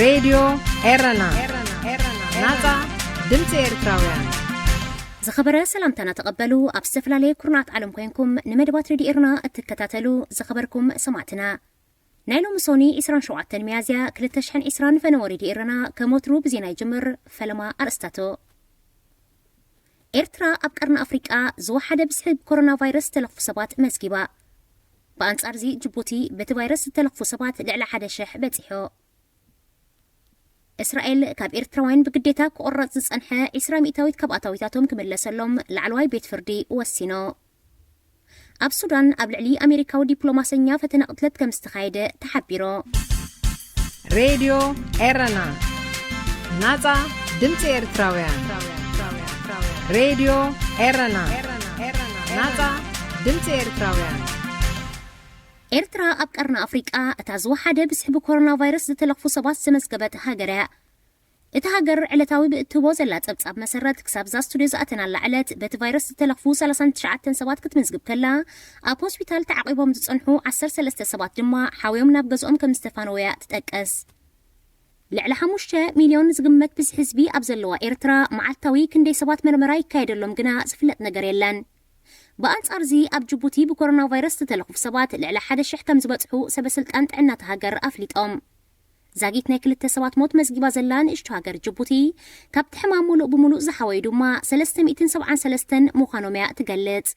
ሬድዮ ኤረና፣ ናጻ ድምጺ ኤርትራውያን። ዝኸበረ ሰላምታና ተቐበሉ። ኣብ ዝተፈላለየ ኩርናዓት ዓለም ኮይንኩም ንመደባት ሬድዮ ኤረና እትከታተሉ ዝኸበርኩም ሰማዕትና፣ ናይ ሎሚ ሶኒ ዕስራን ሸውዓተን ሚያዝያ ክልተ ሽሕን ዕስራን ፈነወ ሬድዮ ኤረና ከም ወትሩ ብዜና ይጅምር። ፈለማ ኣርእስታቱ። ኤርትራ ኣብ ቀርኒ ኣፍሪቃ ዝወሓደ ብዝሒ ብኮሮና ቫይረስ ዝተለኽፉ ሰባት መዝጊባ። ብኣንጻር እዚ ጅቡቲ በቲ ቫይረስ ዝተለኽፉ ሰባት ልዕሊ ሓደ ሽሕ በጺሑ። እስራኤል ካብ ኤርትራውያን ብግዴታ ክቑረጽ ዝጸንሐ ዕስራ ሚእታዊት ካብ ኣታዊታቶም ክምለሰሎም ላዕለዋይ ቤት ፍርዲ ወሲኑ። ኣብ ሱዳን ኣብ ልዕሊ ኣሜሪካዊ ዲፕሎማሰኛ ፈተነ ቅትለት ከም ዝተኻየደ ተሓቢሩ። ሬድዮ ኤረና፣ ናጻ ድምጺ ኤርትራውያን። ሬድዮ ኤረና፣ ናጻ ድምጺ ኤርትራውያን። ኤርትራ ኣብ ቀርኒ ኣፍሪቃ እታ ዝወሓደ ብዝሒ ብኮሮና ቫይረስ ዝተለኽፉ ሰባት ዘመዝገበት ሃገር እያ። እታ ሃገር ዕለታዊ ብእትህቦ ዘላ ጸብጻብ መሰረት፣ ክሳብ እዛ ስቱድዮ ዝኣተናላ ዕለት በቲ ቫይረስ ዝተለኽፉ ሰላሳን ትሽዓተን ሰባት ክትምዝግብ ከላ፣ ኣብ ሆስፒታል ተዓቂቦም ዝጸንሑ ዓሰርተ ሰለስተ ሰባት ድማ ሓውዮም ናብ ገዝኦም ከም ዝተፋነወያ ትጠቅስ። ልዕሊ ሓሙሽተ ሚልዮን ዝግመት ብዝሒ ህዝቢ ኣብ ዘለዋ ኤርትራ፣ መዓልታዊ ክንደይ ሰባት መርመራ ይካየደሎም ግና ዝፍለጥ ነገር የለን። ብኣንጻር እዚ፣ ኣብ ጅቡቲ ብኮሮና ቫይረስ ዝተለኽፉ ሰባት ልዕሊ ሓደ ሽሕ ከም ዝበጽሑ ሰበ ስልጣን ጥዕና እታ ሃገር ኣፍሊጦም። ዛጊት ናይ ክልተ ሰባት ሞት መዝጊባ ዘላ ንእሽቶ ሃገር ጅቡቲ፣ ካብቲ ሕማም ሙሉእ ብሙሉእ ዝሓወዩ ድማ ሰለስተ ሚእትን ሰብዓን ሰለስተን ምዃኖም እያ ትገልጽ።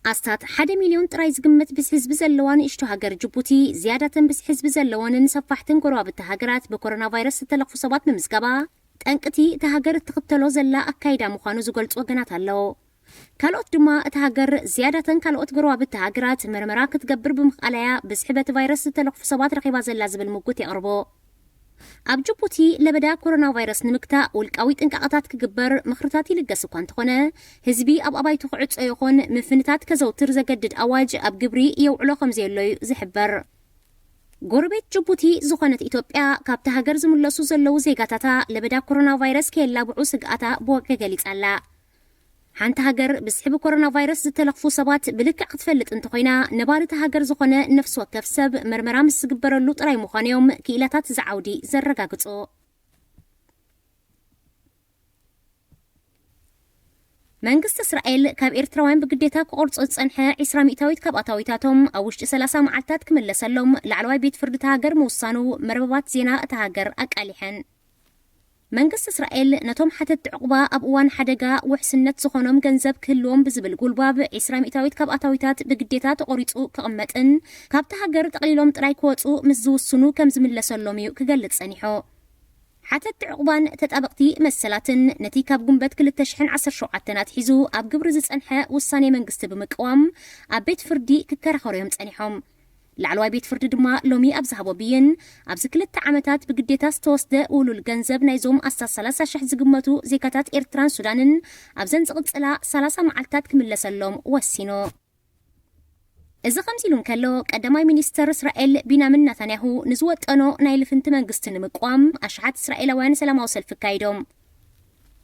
ኣስታት ሓደ ሚልዮን ጥራይ ዝግመት ብዝሒ ህዝቢ ዘለዋ ንእሽቶ ሃገር ጅቡቲ፣ ዝያዳተን ብዝሒ ህዝቢ ዘለወንን ሰፋሕትን ጎረባብቲ ሃገራት ብኮሮና ቫይረስ ዝተለኽፉ ሰባት ምምዝጋባ፣ ጠንቅቲ እታ ሃገር እትኽተሎ ዘላ ኣካይዳ ምዃኑ ዝገልጹ ወገናት ኣለዉ። ካልኦት ድማ፣ እታ ሃገር ዝያዳተን ካልኦት ጎረባብቲ ሃገራት መርመራ ክትገብር ብምኽኣላያ ብዝሒ በቲ ቫይረስ ዝተለኽፉ ሰባት ረኺባ ዘላ ዝብል ምጉት የቕርቡ። ኣብ ጅቡቲ ለበዳ ኮሮና ቫይረስ ንምግታእ ውልቃዊ ጥንቃቐታት ክግበር ምኽርታት ይልገስ እኳ እንተኾነ፣ ህዝቢ ኣብ ኣባይቱ ክዕጾ ይኹን ምፍንታት ከዘውትር ዘገድድ ኣዋጅ ኣብ ግብሪ የውዕሎ ከም ዘየሎ እዩ ዝሕበር። ጎረቤት ጅቡቲ ዝኾነት ኢትዮጵያ፣ ካብታ ሃገር ዝምለሱ ዘለዉ ዜጋታታ ለበዳ ኮሮና ቫይረስ ከየላብዑ ስግኣታ ብወግዒ ገሊጻ ኣላ። ሓንቲ ሃገር ብዝሒ ብኮሮና ቫይረስ ዝተለኽፉ ሰባት ብልክዕ ክትፈልጥ እንተኾይና፣ ነባሪ እታ ሃገር ዝኾነ ነፍሲ ወከፍ ሰብ መርመራ ምስ ዝግበረሉ ጥራይ ምዃኑ እዮም ክኢላታት እዚ ዓውዲ ዘረጋግጹ። መንግስቲ እስራኤል ካብ ኤርትራውያን ብግዴታ ክቆርጾ ዝጸንሐ ዕስራ ሚእታዊት ካብ ኣታዊታቶም ኣብ ውሽጢ ሰላሳ መዓልታት ክምለሰሎም ላዕለዋይ ቤት ፍርዲ እታ ሃገር ምውሳኑ መርበባት ዜና እታ ሃገር ኣቃሊሐን። መንግስቲ እስራኤል ነቶም ሓተትቲ ዕቑባ ኣብ እዋን ሓደጋ ውሕስነት ዝኾኖም ገንዘብ ክህልዎም ብዝብል ጉልባብ ዕስራ ሚእታዊት ካብ ኣታዊታት ብግዴታ ተቖሪጹ ክቕመጥን ካብታ ሃገር ጠቕሊሎም ጥራይ ክወጹ ምስ ዝውስኑ ከም ዝምለሰሎም እዩ ክገልጽ ጸኒሑ። ሓተትቲ ዕቑባን ተጣበቕቲ መሰላትን ነቲ ካብ ጉንበት ክልተ ሽሕን ዓሰርተ ሸውዓተን ኣትሒዙ ኣብ ግብሪ ዝጸንሐ ውሳኔ መንግስቲ ብምቅዋም ኣብ ቤት ፍርዲ ክከራኸሩ እዮም ጸኒሖም። ላዕለዋይ ቤት ፍርዲ ድማ ሎሚ ኣብ ዝሃቦ ብይን፣ ኣብዚ ክልተ ዓመታት ብግዴታ ዝተወስደ ውሉል ገንዘብ ናይዞም ኣስታት ሰላሳ ሽሕ ዝግመቱ ዜጋታት ኤርትራን ሱዳንን ኣብዘን ዝቕጽላ ሰላሳ መዓልታት ክምለሰሎም ወሲኑ። እዚ ከምዚ ኢሉ እንከሎ፣ ቀዳማይ ሚኒስተር እስራኤል ቢንያሚን ናታንያሁ ንዝወጠኖ ናይ ልፍንቲ መንግስቲ ንምቅዋም ኣሽሓት እስራኤላውያን ሰላማዊ ሰልፊ ኣካይዶም።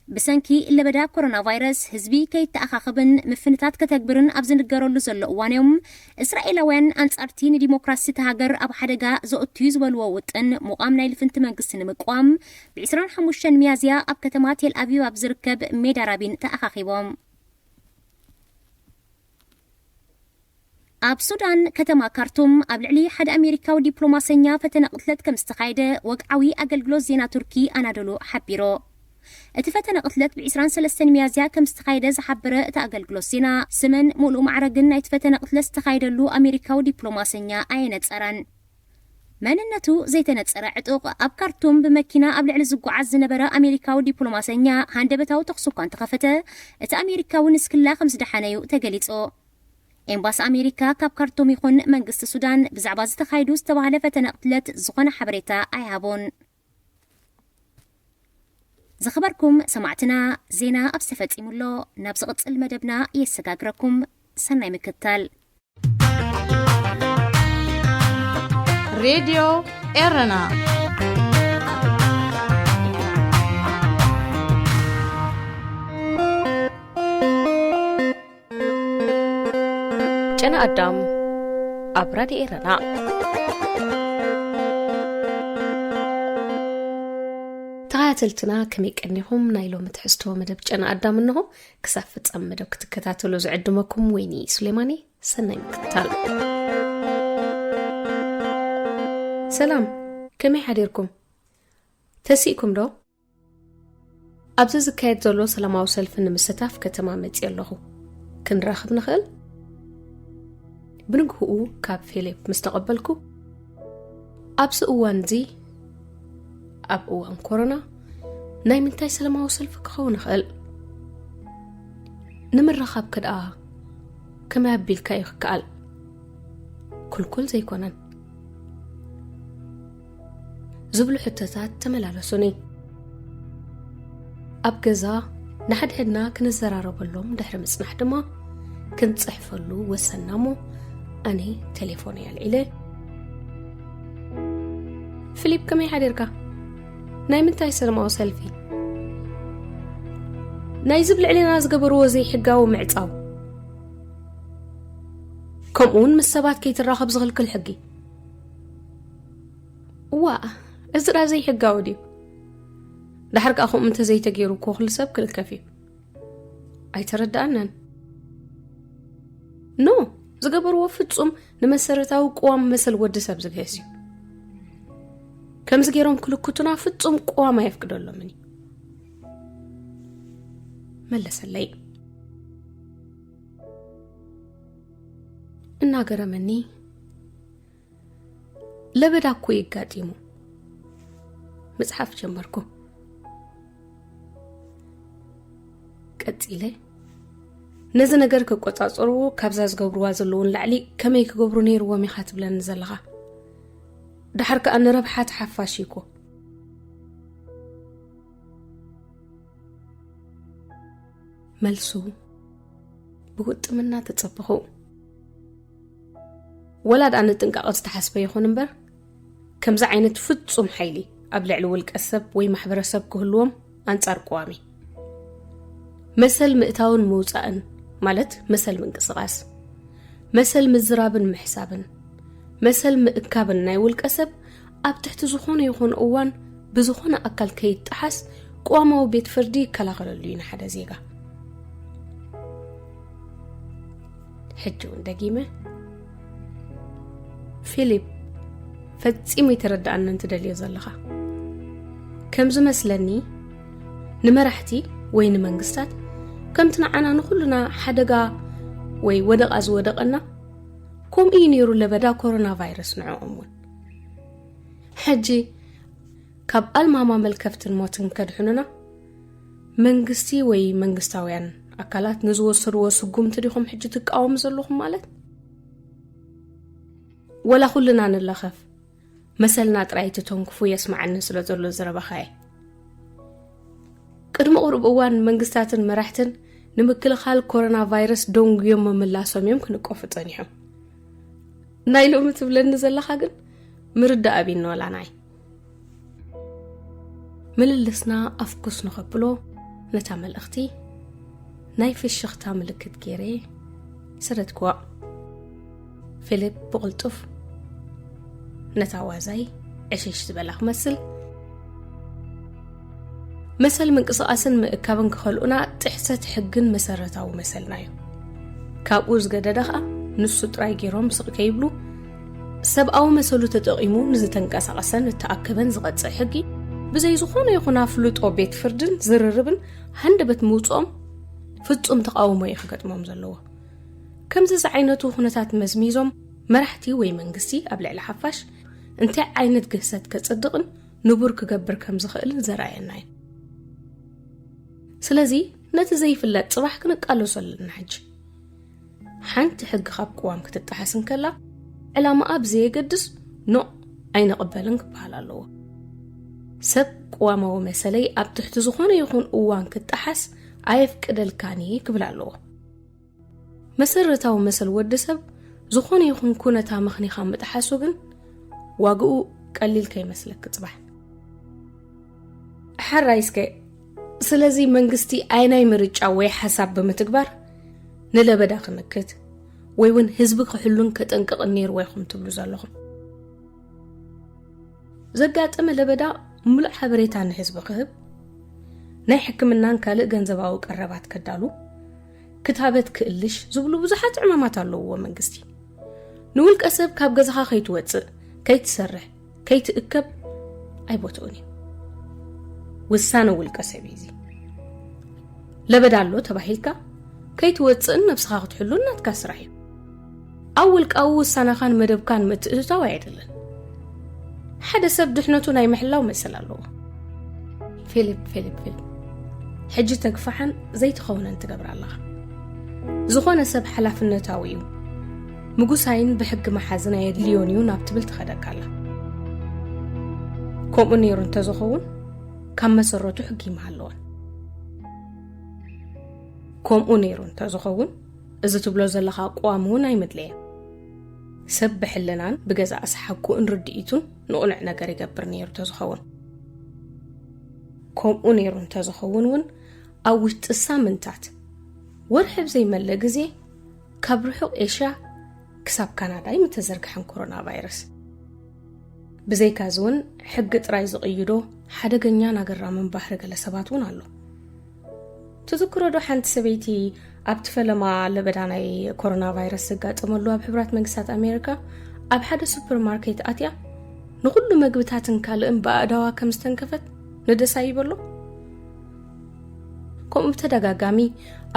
ብሰንኪ ለበዳ ኮሮና ቫይረስ ህዝቢ ከይተኣኻኸብን ምፍንታት ከተግብርን ኣብ ዝንገረሉ ዘሎ እዋን እዮም እስራኤላውያን ኣንጻርቲ ንዲሞክራሲ እታ ሃገር ኣብ ሓደጋ ዘእቱ እዩ ዝበልዎ ውጥን ምቋም ናይ ልፍንቲ መንግስቲ ንምቅዋም ብ ዕስራን ሓሙሽተን ሚያዝያ ኣብ ከተማ ቴል ኣቪቭ ኣብ ዝርከብ ሜዳ ራቢን ተኣኻኺቦም። ኣብ ሱዳን ከተማ ካርቱም ኣብ ልዕሊ ሓደ ኣሜሪካዊ ዲፕሎማሰኛ ፈተነ ቅትለት ከም ዝተኻየደ ወግዓዊ ኣገልግሎት ዜና ቱርኪ ኣናዶሉ ሓቢሩ። እቲ ፈተነ ቅትለት ብ ዕስራን ሰለስተን ሚያዝያ ከም ዝተኻየደ ዝሓበረ እቲ ኣገልግሎት ዜና፣ ስምን ሙሉእ ማዕረግን ናይቲ ፈተነ ቅትለት ዝተኻየደሉ ኣሜሪካዊ ዲፕሎማሰኛ ኣየነጸረን። መንነቱ ዘይተነጸረ ዕጡቕ ኣብ ካርቱም ብመኪና ኣብ ልዕሊ ዝጓዓዝ ዝነበረ ኣሜሪካዊ ዲፕሎማሰኛ ሃንደበታዊ ተኹሲ እኳ እንተኸፈተ፣ እቲ ኣሜሪካዊ ንስክላ ከም ዝደሓነ እዩ ተገሊጹ። ኤምባሲ ኣሜሪካ ካብ ካርቱም ይኹን መንግስቲ ሱዳን ብዛዕባ ዝተኻየዱ ዝተባህለ ፈተነ ቅትለት ዝኾነ ሓበሬታ ኣይሃቡን። ዝኸበርኩም ሰማዕትና፣ ዜና ኣብ ዝተፈጺሙ ኣሎ። ናብ ዝቕጽል መደብና የሰጋግረኩም። ሰናይ ምክትታል። ሬድዮ ኤረና። ጨና ኣዳም ኣብ ራድዮ ኤረና። ተኸታተልትና ከመይ ቀኒኹም? ናይ ሎሚ ትሕዝቶ መደብ ጨና ኣዳም እንሆ። ክሳብ ፍጻመ መደብ ክትከታተሉ ዝዕድመኩም ወይኒ ሱሌማኒ። ሰናይ ምክትታል። ሰላም፣ ከመይ ሓዲርኩም? ተሲእኩም ዶ? ኣብዚ ዝካየድ ዘሎ ሰላማዊ ሰልፊ ንምስታፍ ከተማ መጺእ ኣለኹ። ክንራኸብ ንኽእል? ብንግህኡ ካብ ፊሊፕ ምስ ተቐበልኩ፣ ኣብዚ እዋን እዚ፣ ኣብ እዋን ኮሮና፣ ናይ ምንታይ ሰላማዊ ሰልፊ ክኸውን ይኽእል? ንምርኻብ ከ ደኣ ከመይ ኣቢልካ እዩ ክከኣል? ክልኩል ዘይኮነን? ዝብሉ ሕቶታት ተመላለሱኒ። ኣብ ገዛ ንሓድሕድና ክንዘራረበሎም ድሕሪ ምጽናሕ ድማ ክንጽሕፈሉ ወሰንና እሞ፣ ኣነ ቴሌፎነይ ኣልዒለ። ፊሊፕ፣ ከመይ ሓዲርካ? ናይ ምንታይ ሰላማዊ ሰልፊ? ናይዚ ኣብ ልዕሌና ዝገበርዎ ዘይሕጋዊ ምዕጻው፣ ከምኡውን ምስ ሰባት ከይትራኸብ ዝኽልክል ሕጊ። እዋእ፣ እዚ ደኣ ዘይሕጋዊ ድዩ? ደሓር ከኣ ከምኡ እንተዘይተገይሩ እኮ ኩሉ ሰብ ክልከፍ እዩ። ኣይተረድኣናን። ኖ፣ ዝገበርዎ ፍጹም ንመሰረታዊ ቅዋም መሰል ወዲ ሰብ ዝግህስ እዩ። ከምዚ ገይሮም ክልክቱና ፍጹም ቅዋም ኣየፍቅደሎምን እዩ። መለሰለይ። እናገረመኒ፣ ለበዳ እኮ የጋጢሙ። ምጽሓፍ ጀመርኩ። ቀጺለ፣ ነዚ ነገር ክቆጻጸርዎ ካብዛ ዝገብርዋ ዘለዉ ንላዕሊ ከመይ ክገብሩ ነይርዎም ኢኻ ትብለኒ ዘለኻ? ደሓር ከኣ ንረብሓ እቲ ሓፋሽ እዩ እኮ። መልሱ ብግጥምና ተጸበኹ። ወላ ደኣ ንጥንቃቐ ዝተሓስበ ይኹን እምበር፣ ከምዚ ዓይነት ፍጹም ሓይሊ ኣብ ልዕሊ ውልቀ ሰብ ወይ ማሕበረሰብ ክህልዎም ኣንጻር ቅዋም እዩ። መሰል ምእታውን ምውጻእን፣ ማለት መሰል ምንቅስቓስ፣ መሰል ምዝራብን ምሕሳብን፣ መሰል ምእካብን ናይ ውልቀ ሰብ ኣብ ትሕቲ ዝኾነ ይኹን እዋን ብዝኾነ ኣካል ከይጠሓስ ቅዋማዊ ቤት ፍርዲ ይከላኸለሉ እዩ ንሓደ ዜጋ። ሕጂ እውን ደጊመ፣ ፊሊፕ፣ ፈጺሙ ይተረድኣኒ እንትደልዮ ዘለኻ። ከም ዝመስለኒ፣ ንመራሕቲ ወይ ንመንግስታት፣ ከምቲ ንዓና ንኹልና ሓደጋ ወይ ወደቓ ዝወደቐና፣ ከምኡ እዩ ነይሩ ለበዳ ኮሮና ቫይረስ ንዕኦም እውን። ሕጂ፣ ካብ ኣልማማ መልከፍትን ሞትን ከድሕኑና፣ መንግስቲ ወይ መንግስታውያን ኣካላት ንዝወሰድዎ ስጉምቲ ዲኹም ሕጂ ትቃወሙ ዘለኹም ማለት? ወላ ኩልና ንለኸፍ፣ መሰልና ጥራይ ትተንክፉ የስምዓኒ ስለ ዘሎ ዘረባኻየ። ቅድሚ ቁሩብ እዋን መንግስታትን መራሕትን ንምክልኻል ኮሮና ቫይረስ ደንጉዮም ምምላሶም እዮም ክንቀፉ ጸኒሖም። ናይ ሎሚ ትብለኒ ዘለኻ ግን ምርዳእ ኣቢኒ ወላ ናይ። ምልልስና ኣፍኩስ ንኸብሎ ነታ መልእኽቲ ናይ ፍሽኽታ ምልክት ገይረ ሰደድክዋ። ፊሊፕ ብቕልጡፍ ነታ ዋዛይ ዕሽሽ ዝበላ ክመስል፣ መሰል ምንቅስቓስን ምእካብን ክኸልኡና ጥሕሰት ሕግን መሰረታዊ መሰልና እዩ። ካብኡ ዝገደደ ኸኣ ንሱ ጥራይ ገይሮም ስቕ ከይብሉ፣ ሰብኣዊ መሰሉ ተጠቒሙ ንዝተንቀሳቐሰን እተኣከበን ዝቐጽዕ ሕጊ፣ ብዘይ ዝኾነ ይኹን ኣፍልጦ ቤት ፍርድን ዝርርብን ሃንደበት ምውጽኦም ፍጹም ተቓውሞ እዩ ክገጥሞም ዘለዎ። ከምዚ ዝዓይነቱ ኩነታት መዝሚዞም መራሕቲ ወይ መንግስቲ ኣብ ልዕሊ ሓፋሽ እንታይ ዓይነት ግህሰት ከጽድቕን ንቡር ክገብር ከም ዝኽእልን ዘርኣየና እዩ። ስለዚ ነቲ ዘይፍለጥ ጽባሕ ክንቃለሶ ኣለና። ሕጂ ሓንቲ ሕጊ ካብ ቅዋም ክትጠሓስ እንከላ፣ ዕላማኣ ብዘየገድስ ኖእ ኣይንቕበልን ክበሃል ኣለዎ። ሰብ ቅዋማዊ መሰለይ ኣብ ትሕቲ ዝኾነ ይኹን እዋን ክጠሓስ ኣየፍቅደልካን እየ ክብል ኣለዎ። መሰረታዊ መሰል ወዲ ሰብ ዝኾነ ይኹን ኩነታ ምኽኒኻ ምጥሓሱ ግን ዋግኡ ቀሊል ከይመስለኪ ጽባሕ። ሓራይ እስከ፣ ስለዚ መንግስቲ ኣየናይ ምርጫ ወይ ሓሳብ ብምትግባር ንለበዳ ክምክት ወይ እውን ህዝቢ ክሕሉን ከጠንቅቕን ነይርዎ ኢኹም ትብሉ ዘለኹም? ዘጋጠመ ለበዳ ሙሉእ ሓበሬታ ንህዝቢ ክህብ ናይ ሕክምናን ካልእ ገንዘባዊ ቀረባት ከዳሉ፣ ክታበት ክእልሽ ዝብሉ ብዙሓት ዕማማት ኣለውዎ መንግስቲ። ንውልቀ ሰብ ካብ ገዛኻ ከይትወጽእ፣ ከይትሰርሕ፣ ከይትእከብ ኣይቦትኡን እዩ። ውሳነ ውልቀ ሰብ እዩ እዚ። ለበዳ ኣሎ ተባሂልካ ከይትወጽእን ነብስኻ ክትሕሉን ናትካ ስራሕ እዩ። ኣብ ውልቃዊ ውሳነኻን መደብካን ምትእትታው ኣይደልን። ሓደ ሰብ ድሕነቱ ናይ ምሕላው መሰል ኣለዎ። ፊሊፕ፣ ፊሊፕ፣ ፊሊፕ፣ ሕጂ ተግፋሓን ዘይትኸውነን ትገብር ኣለኻ። ዝኾነ ሰብ ሓላፍነታዊ እዩ። ምጉሳይን ብሕጊ መሓዝን ኣየድልዮን እዩ ናብ ትብል ትኸደካ ኣላ። ከምኡ ነይሩ እንተዝኸውን፣ ካብ መሰረቱ ሕጊ ምሃለወን። ከምኡ ነይሩ እንተዝኸውን፣ እዚ ትብሎ ዘለኻ ቅዋም እውን ኣይምድለየን። ሰብ ብሕልናን ብገዛእ ሰሓቅኡን ርድኢቱን ንቕኑዕ ነገር ይገብር ነይሩ እንተዝኸውን። ከምኡ ነይሩ እንተዝኸውን እውን፣ ኣብ ውሽጢ ሳምንታት፣ ወርሒ ብዘይመለ ግዜ፣ ካብ ርሑቕ ኤሽያ ክሳብ ካናዳ ኣይምተዘርግሐን ኮሮና ቫይረስ። ብዘይካዚ እውን፣ ሕጊ ጥራይ ዝቕይዶ ሓደገኛን ኣገራምን ባህሪ ገለ ሰባት እውን ኣሎ። ትዝክሮ ዶ ሓንቲ ሰበይቲ ኣብቲ ፈለማ ለበዳ ናይ ኮሮና ቫይረስ ዘጋጠመሉ ኣብ ሕቡራት መንግስታት ኣሜሪካ ኣብ ሓደ ሱፐርማርኬት ኣትያ ንኹሉ መግብታትን ካልእን ብኣእዳዋ ከም ዝተንከፈት ንደሳይ ይበሎ? ከምኡ ብተደጋጋሚ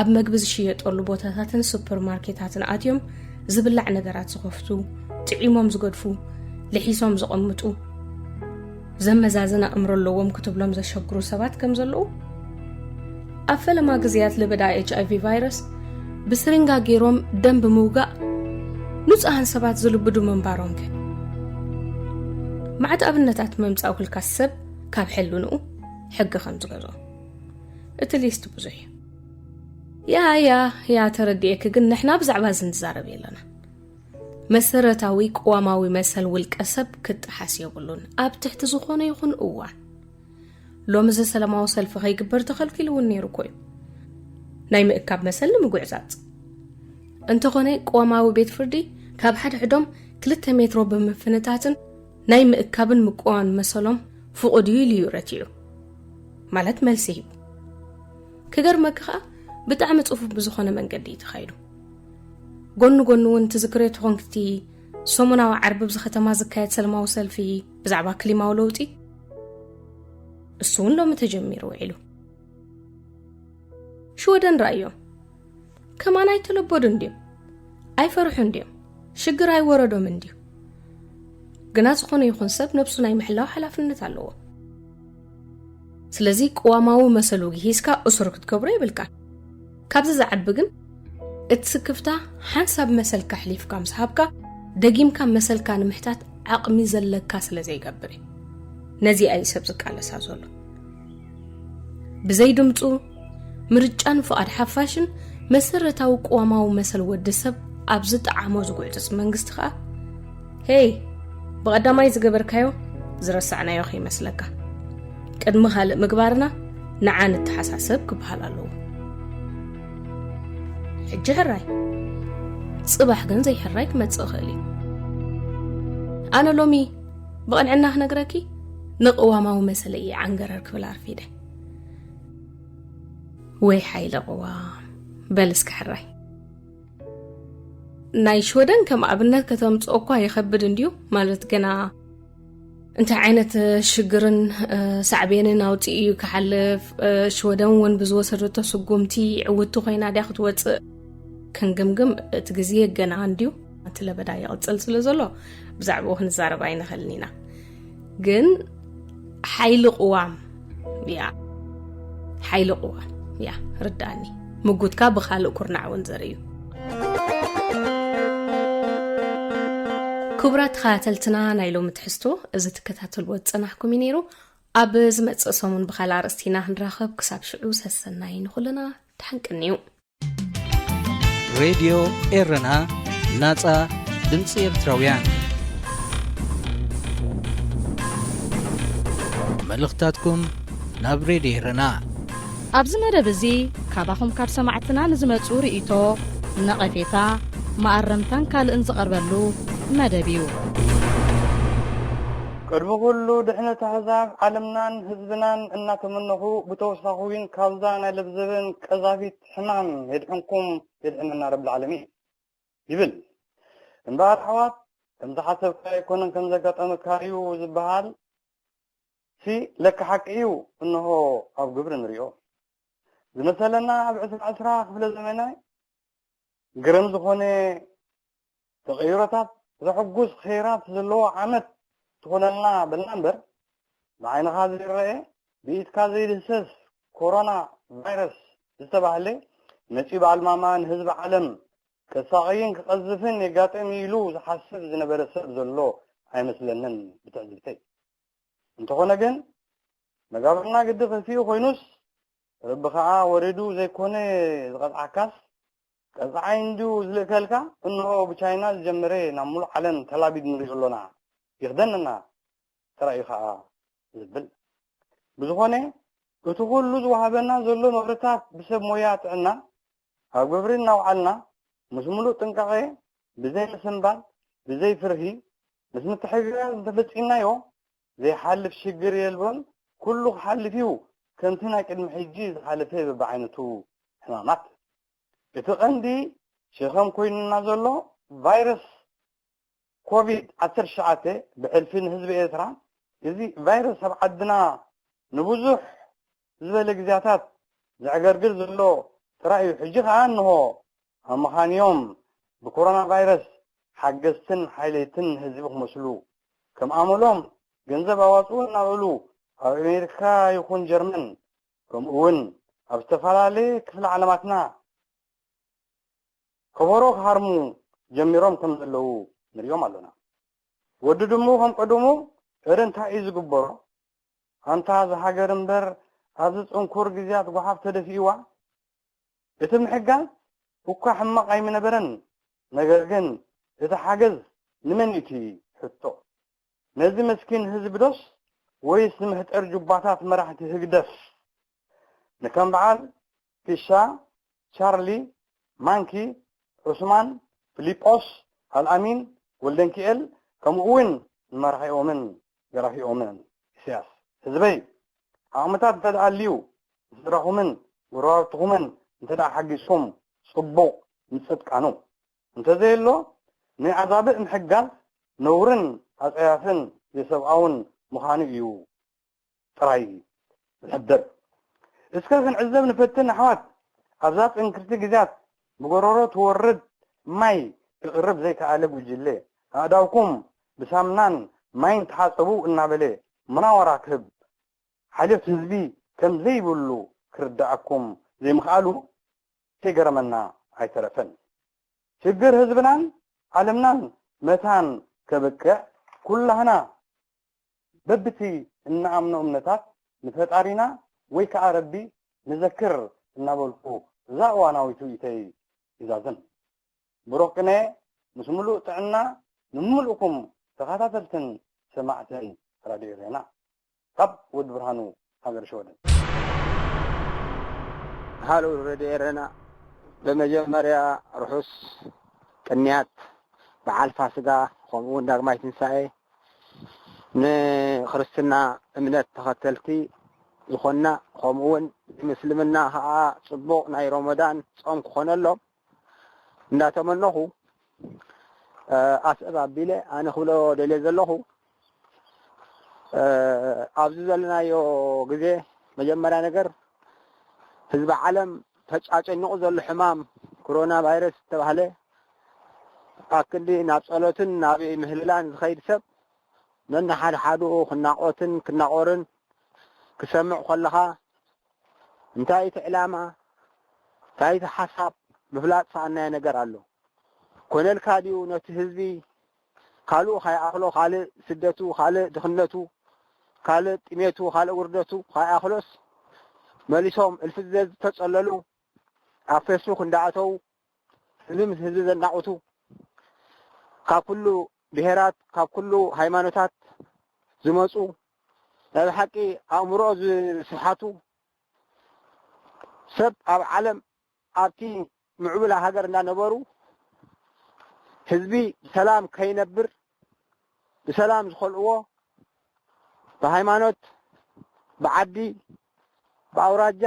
ኣብ መግቢ ዝሽየጠሉ ቦታታትን ሱፐርማርኬታትን ኣትዮም ዝብላዕ ነገራት ዝኸፍቱ፣ ጥዒሞም ዝገድፉ፣ ልሒሶም ዘቐምጡ፣ ዘመዛዝን ኣእምሮ ኣለዎም ክትብሎም ዘሸግሩ ሰባት ከም ዘለዉ፣ ኣብ ፈለማ ግዜያት ለበዳ ኤች ኣይ ቪ ቫይረስ ብስሪንጋ ገይሮም ደም ብምውጋእ ንጹሃን ሰባት ዝልብዱ ምንባሮም ከ? መዓት ኣብነታት ምምጻእ ኩልካ ሰብ ካብ ሕልንኡ ሕጊ ከም ዝገዝኦ። እቲ ሊስት ብዙሕ እዩ። ያ፣ ያ፣ ያ፣ ተረዲኤኪ፣ ግን ንሕና ብዛዕባ እዚ ንዛረብ የለና። መሰረታዊ ቅዋማዊ መሰል ውልቀ ሰብ ክጠሓስ የብሉን፣ ኣብ ትሕቲ ዝኾነ ይኹን እዋን። ሎሚ እዚ ሰላማዊ ሰልፊ ከይግበር ተኸልኪሉ እውን ነይሩ እኮ እዩ። ናይ ምእካብ መሰል ንምጉዕዛጽ። እንተኾነ ቅዋማዊ ቤት ፍርዲ ካብ ሓድሕዶም ክልተ ሜትሮ ብምፍንታትን ናይ ምእካብን ምቅዋን መሰሎም ፍቑድ እዩ ኢሉ እዩ ረቲዑ። ማለት መልሲ ሂቡ። ክገርመኪ ኸኣ ብጣዕሚ ጽፉፍ ብዝኾነ መንገዲ እዩ ተኻይዱ። ጎኒ ጎኒ እውን ትዝክርዮ ትኾንኪ እቲ ሰሙናዊ ዓርቢ ኣብዚ ከተማ ዝካየድ ሰላማዊ ሰልፊ ብዛዕባ ክሊማዊ ለውጢ፣ እሱ እውን ሎሚ ተጀሚሩ ውዒሉ። ሽወደን ረኣዮም። ከማን ኣይተለበዱን ድዮም? ኣይፈርሑን ድዮም? ሽግር ኣይወረዶምን ድዩ? ግና ዝኾነ ይኹን ሰብ ነብሱ ናይ ምሕላው ሓላፍነት ኣለዎ። ስለዚ ቅዋማዊ መሰሉ ግሂስካ እሱር ክትገብሮ የብልካን። ካብዚ ዝዓቢ ግን እቲ ስክፍታ ሓንሳብ መሰልካ ኣሕሊፍካ ምስ ሃብካ፣ ደጊምካ መሰልካ ንምሕታት ዓቕሚ ዘለካ ስለ ዘይገብር እዩ። ነዚኣ እዩ ሰብ ዝቃለሳ ዘሎ። ብዘይ ድምጹ፣ ምርጫን ፍቓድ ሓፋሽን መሰረታዊ ቅዋማዊ መሰል ወዲ ሰብ ኣብ ዝጠዓሞ ዝጉዕጽጽ መንግስቲ ኸኣ፣ ሄይ፣ ብቐዳማይ ዝገበርካዮ ዝረሳዕናዮ ከይመስለካ። ቅድሚ ካልእ ምግባርና ንዓ ንተሓሳሰብ ክበሃል ኣለዎ። ሕጂ ሕራይ፣ ጽባሕ ግን ዘይሕራይ ክመጽእ ይኽእል እዩ። ኣነ ሎሚ ብቕንዕና ክነግረኪ፣ ንቅዋማዊ መሰለይ እየ ዓንገረር ክብል ኣርፊደ። ወይ ሓይለ ቅዋም፣ በል እስከ ሕራይ። ናይ ሽወደን ከም ኣብነት ከተምጽኦ እኳ ይኸብድ እንድዩ፣ ማለት ገና እንታይ ዓይነት ሽግርን፣ እ፣ ሳዕቤንን ኣውጺኡ እዩ ክሓልፍ፣ እ፣ ሽወደን እውን ብዝወሰደቶ ስጉምቲ ዕውቲ ኮይና ድያ ክትወጽእ ክንግምግም እቲ ግዜ ገና እንድዩ። እቲ ለበዳ ይቕጽል ስለ ዘሎ ብዛዕባኡ ክንዛረብ ኣይንኽእልን ኢና። ግን ሓይሊ ቅዋም፣ ያ፣ ሓይሊ ቅዋም፣ ያ፣ ርድኣኒ። ምጉትካ ብኻልእ ኩርናዕ እውን ዘርኢ እዩ። ክቡራት ተኸታተልትና፣ ናይ ሎሚ ትሕዝቶ እዚ ትከታተልዎ ዝጸናሕኩም እዩ ነይሩ። ኣብ ዝመጽእ ሰሙን ብኻልእ ኣርእስቲ ኢና ክንራኸብ። ክሳብ ሽዑ ሰሰናይ ንኹልና፣ ደሓን ቅንዩ። ሬድዮ ኤረና፣ ናጻ ድምጺ ኤርትራውያን። መልእኽታትኩም ናብ ሬድዮ ኤረና። ኣብዚ መደብ እዚ ካባኹም ካብ ሰማዕትና ንዝመጹ ርእይቶ፣ ነቐፌታ፣ መኣረምታን ካልእን ዝቐርበሉ መደብ እዩ። ቅድሚ ኩሉ ድሕነት ኣህዛብ ዓለምናን ህዝብናን እናተመነኹ፣ ብተወሳኺ እውን ካብዛ ናይ ለብዘበን ቀዛፊት ሕማም የድሕንኩም የድሕነና ረብል ዓለሚን ይብል። እምበኣር ኣሕዋት፣ ከም ዝሓሰብካዮ ኣይኮነን ከም ዘጋጠመካ እዩ ዝበሃል ሲ ለካ ሓቂ እዩ። እንሆ ኣብ ግብሪ ንሪኦ። ዝመሰለና ኣብ ዕስራ ዕስራ ክፍለ ዘመነ ግርም ዝኾነ ተቐይሮታት ዘሐጉስ ኸይራት ዘለዎ ዓመት ትኾነልና በልና እምበር፣ ብዓይንኻ ዘይረአ ብኢድካ ዘይድህሰስ ኮሮና ቫይረስ ዝተባህለ መፂኡ ብኣልማማ ንህዝቢ ዓለም ከሳቕይን ክቐዝፍን የጋጥም ኢሉ ዝሓስብ ዝነበረ ሰብ ዘሎ ኣይመስለንን ብትዕዝብተይ። እንተኾነ ግን መጋብርና ግዲ ከፊኡ ኮይኑስ ረቢ ኸዓ ወሪዱ ዘይኮነ ዝቐፅዓካስ ቀፅዓይ እንድዩ ዝልእከልካ። እንሆ ብቻይና ዝጀመረ ናብ ሙሉእ ዓለም ተላቢድ ንሪኦ ኣሎና። ይኽደነና ጥራይ እዩ ኸዓ ዝብል። ብዝኾነ እቲ ኩሉ ዝወሃበና ዘሎ መብርታት ብሰብ ሞያ ጥዕና ኣብ ግብሪ እናውዓልና ምስ ሙሉእ ጥንቃቐ ብዘይ ምስንባድ ብዘይ ፍርሂ ምስ ምትሕግጋዝ እንተፈፂምናዮ ዘይሓልፍ ሽግር የልቦን። ኩሉ ክሓልፍ እዩ ከምቲ ናይ ቅድሚ ሕጂ ዝሓለፈ በብዓይነቱ ሕማማት። እቲ ቀንዲ ሸኸም ኮይኑና ዘሎ ቫይረስ ኮቪድ ዓሰርተ ትሽዓተ ብሕልፊ ንህዝቢ ኤርትራ። እዚ ቫይረስ ኣብ ዓድና ንብዙሕ ዝበለ ግዜያታት ዘዕገርግር ዘሎ ጥራይ እዩ። ሕጂ ኸዓ እንሆ ኣብ መኻንዮም ብኮሮና ቫይረስ ሓገዝትን ሓይለይትን ንህዝቢ ክመስሉ ከም ኣመሎም ገንዘብ ኣዋፅኡ እናበሉ ኣብ ኣሜሪካ ይኹን ጀርመን ከምኡ እውን ኣብ ዝተፈላለየ ክፍለ ዓለማትና ከበሮ ክሃርሙ ጀሚሮም ከም ዘለዉ ንሪኦም ኣሎና። ወዲ ድሙ ከም ቀደሙ እረ እንታይ እዩ ዝግበሮ? ኣንታ እዛ ሃገር እምበር ኣብዚ ጽንኩር ግዜያት ጓሓፍ ተደፊእዋ። እቲ ምሕጋዝ እኳ ሕማቕ ኣይምነበረን፣ ነገር ግን እቲ ሓገዝ ንመን እዩ እቲ ሕቶ? ነዚ መስኪን ህዝቢ ዶስ ወይስ ንምሕጠር ጁባታት መራሕቲ ህግደፍ? ንከም በዓል ፊሻ፣ ቻርሊ፣ ማንኪ፣ ዑስማን፣ ፊሊጶስ፣ ኣልኣሚን፣ ወልደንኪኤል ከምኡ እውን ንመራሒኦምን ገራፊኦምን ኢሳያስ። ህዝበይ፣ ዓቕምታት እንተ ደኣ ኣልዩ ንስድራኹምን ጎረባብትኹምን እንተ ደኣ ሓጊዝኩም ጽቡቕ ምጽድቃኑ። እንተዘየሎ ናይ ኣዛብእ ምሕጋዝ ነውርን ኣጸያፍን ዘይሰብኣውን ምዃኑ እዩ ጥራይ ዝሕብር። እስከ ክንዕዘብ ንፈትን ኣሕዋት። ኣብዛ ጽንክርቲ ግዜያት ብጎረሮ ትወርድ ማይ ክቕርብ ዘይከኣለ ጉጅለ፣ ኣእዳውኩም ብሳምናን ማይን ተሓጸቡ እናበለ መናወራ ክህብ ሓልዮት ህዝቢ ከም ዘይብሉ ክርድኣኩም ዘይምኽኣሉ ከይገረመና ኣይተረፈን። ሽግር ህዝብናን ዓለምናን መታን ከብቅዕ ኩላህና በብቲ እንኣምኖ እምነታት ንፈጣሪና ወይ ከኣ ረቢ ንዘክር እናበልኩ እዛ እዋናዊት ርእይተይ ይዛዝም። ብሩኽ ቅነ ምስ ምሉእ ጥዕና ንምሉእኩም ተኸታተልትን ሰማዕትን ራድዮ ኤረና ካብ ወዲ ብርሃኑ ሃገር ሸወደን። ሃሎ ሬድዮ ኤረና፣ ብመጀመርያ ርሑስ ቅንያት በዓል ፋስጋ ከምኡ እውን ዳግማይ ትንሳኤ ንክርስትና እምነት ተኸተልቲ ዝኾንና ከምኡ እውን ንምስልምና ከዓ ፅቡቕ ናይ ሮሞዳን ፆም ክኾነሎም እንዳተመነኹ ኣስዕብ ኣቢለ ኣነ ክብሎ ደልየ ዘለኹ ኣብዚ ዘለናዮ ግዜ መጀመርያ ነገር ህዝቢ ዓለም ተጫጨኒቑ ዘሎ ሕማም ኮሮና ቫይረስ ዝተባህለ ኣብ ክንዲ ናብ ጸሎትን ናብ ምህልላን ዝኸይድ ሰብ ነንሓድሓድኡ ክናቖትን ክናቆርን ክሰምዕ ከለኻ እንታይ እቲ ዕላማ እንታይ እቲ ሓሳብ ምፍላጥ ሰኣናዮ ነገር ኣሎ። ኮነልካ ድዩ ነቲ ህዝቢ ካልኡ ካይኣኽሎ ካልእ ስደቱ ካልእ ድኽነቱ ካልእ ጥሜቱ ካልእ ውርደቱ ካይኣኽሎስ መሊሶም እልፊ ዘዝተጸለሉ ኣብ ፌስቡክ እንዳኣተው ህዝቢ ምስ ህዝቢ ዘናቑቱ ካብ ኩሉ ብሄራት ካብ ኩሉ ሃይማኖታት ዝመፁ ናይ ብሓቂ ኣእምሮኦ ዝስሓቱ ሰብ ኣብ ዓለም ኣብቲ ምዕቡላ ሃገር እንዳነበሩ ህዝቢ ብሰላም ከይነብር ብሰላም ዝኸልእዎ ብሃይማኖት፣ ብዓዲ፣ ብኣውራጃ፣